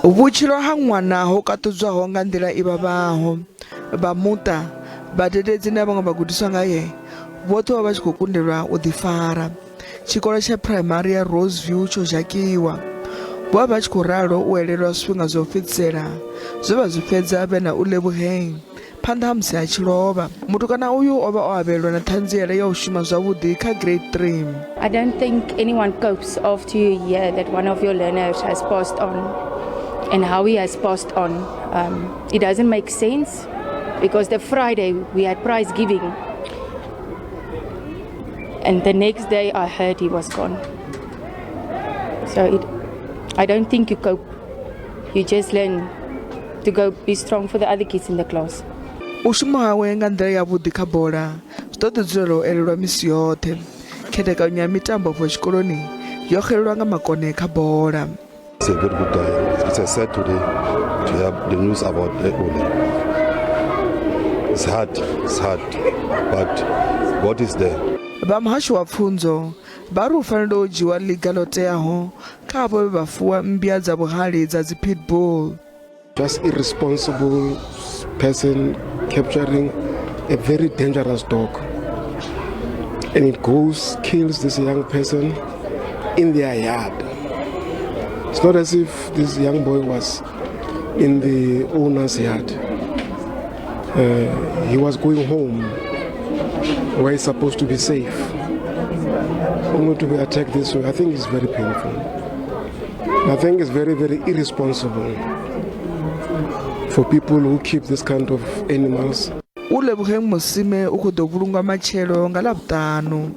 Vhutshilo ha ṅwana ho kaṱudzwaho nga nḓila i vhavhaho. Vha muṱa, vhadededzi na vhaṅwe vhagudiswa ngae vhoṱhe vho vha tshi khou kundelwa u ḓifara. Tshikolo tsha phuraimari ya Roseview tsho zhakiwa. Vho vha vha tshi khou ralo u elelwa zwifhinga zwa u fhedzisela zwe vha zwi fhedza vhe na Ulebogeng phanḓa ha musi a tshi lovha. Mutukana uyu o vha o avhelwa na ṱhanziela ya u shuma zwavhuḓi kha grade 3. I don't think anyone copes after you hear that one of your learners has passed on and how he has passed on. It doesn't make sense because the Friday we had prize giving and the next day I heard he was gone. So I don't think you cope. You just learn to go be strong for the other kids in the class. U shuma hawe nga nḓila yavhuḓi kha bola zwi ḓo ḓi dzulela u elelwa misi yoṱhe. Khethekanyo ya mitambo afho tshikoloni yo xelelwa nga makone kha bola. It's a very good day. It's a sad today to hear the news about Ole. It's hard, but God is there. Vha muhasho wa pfunzo vha ri hu fanela u dzhiwa ḽiga ḽo teaho kha avho vhe vha fuwa mmbya dza vhuhali dza dzi pitbull. Just irresponsible person capturing a very dangerous dog, and it goes, kills this young person in their yard. It's not as if this young boy was in the owner's yard. He was going home where he's supposed to be safe. Only to be attacked this way, I think it's very painful. I think it's very, very irresponsible for people who keep this kind of animals. Ulebogeng Mosime u khou ḓo vhulungwa matshelo nga Ḽavhuṱanu.